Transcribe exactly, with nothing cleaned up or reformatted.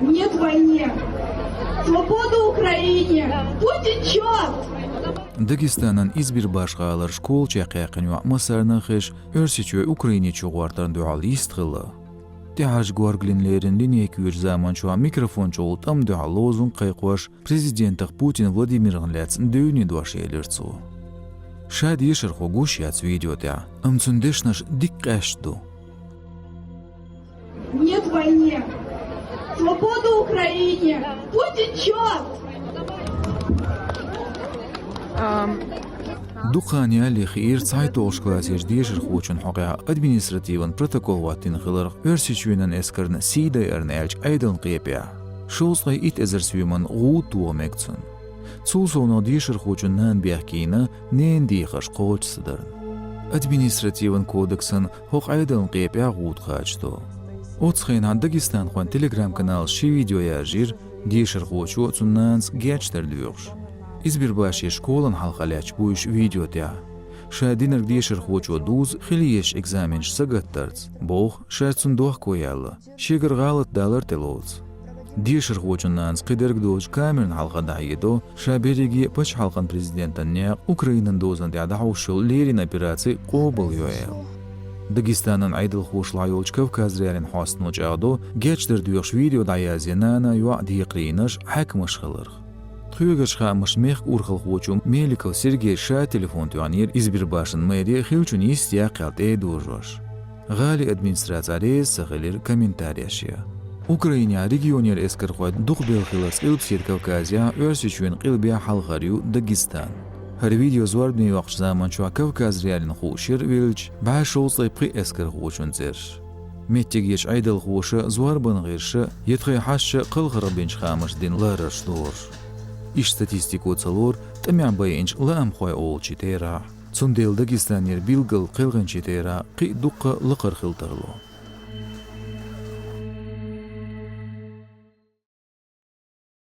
Нет войне! Свобода Украине! Путин чёрт! Дагестанан Избербаш гӀалара школа чекхъяьккхина йоӀ массарна а хезаш, Оьрсийчоь Украине чугӀортарна дуьхьал йистхилла. ТӀехьарча горгаллина леррина линейка йоьдучу заманчохь микрофон чухула тӀамна дуьхьал лозунг кхайкхош, президентах Путин Владимирах лаьцна девнийн дош елира цо. Ша дешархо гуш яц видео тӀехь, амма цуьнан дешнаш дика къаьсташ ду. Нет войне! Свобода Украине! Путин чёрт! Дукха хан ялале хиира цхьайтталгӀачу классерчу дешархочун хьокъехь административан протокол хӀоттийна хиларх Оьрсийчоьнан эскарна сий дайарна аьллачу Ӏедалан къепехь. Шовзткъе итт эзар соьман гӀуда тоха мега цунна. Цул совнаха дешархочун нана бехкийна ненан дехарш кхочуш ца дарна. Административан кодексан хӀокху Ӏедалан къепехь гӀуда кхачадо. Оццу хенахь дагестанхойн телеграм-каналаш ши видео яржийра, дешархочо а, цуьнан нанас а гечдар доьхуш. Избербаше школана хьалха лаьтташ буьйсу видео тӀехь. Ша динарг дешархочо дузу хила езачу экзаменаш сагатдарца, боху, ша цунна дохко яьлла, шегара гӀалат далар тӀелоцу. Дешархочун нанас кхидерг доцуш камерна хьалха дӀахьедо, ша берриге а пачхьалкхан президентан некъ, Украинан дозан тӀехь дӀахьуш йолу леррина операци къобалйо аьлла. Дагестанан Ӏедалхоша лахьа йолчу Кавказ.Реалиин хьостано чӀагӀдо, гечдар доьхуш видео дӀаязъян нана а, йоӀ а декхарийна хьаькамаш хиларх. Тхоьгара хаамаш мехкан урхалхочо Меликов Сергей ша телефон тоьхнера Избербашан мэре хиллачунна йист яккха аьлла тӀедожош. ГӀалин администраци реза ца хилира комментареш ян. Украинехь регионера эскархой дукхахбелла хиларца Къилбаседа Кавказехь Оьрсийчоьнан къилбехь хьалхара ю Дагестан. ХӀара видео зорбане йоккхучу заманчохь Кавказ.Реалиина хууш яра веллачу бӀе шовзткъе пхи эскархочун цӀераш. Меттигерчу Ӏедалхоша зорбанан гӀирсаша я тхайн хьашташа кхалхарх бинчу хаамашца дина ларарш дора. Иштта статистико ца лору тӀамехь байинчу лаамхой олучу терахь. Цундела Дагестанера билггал кхелхинчу терахь кхин а дуккха лакхара хила тарло.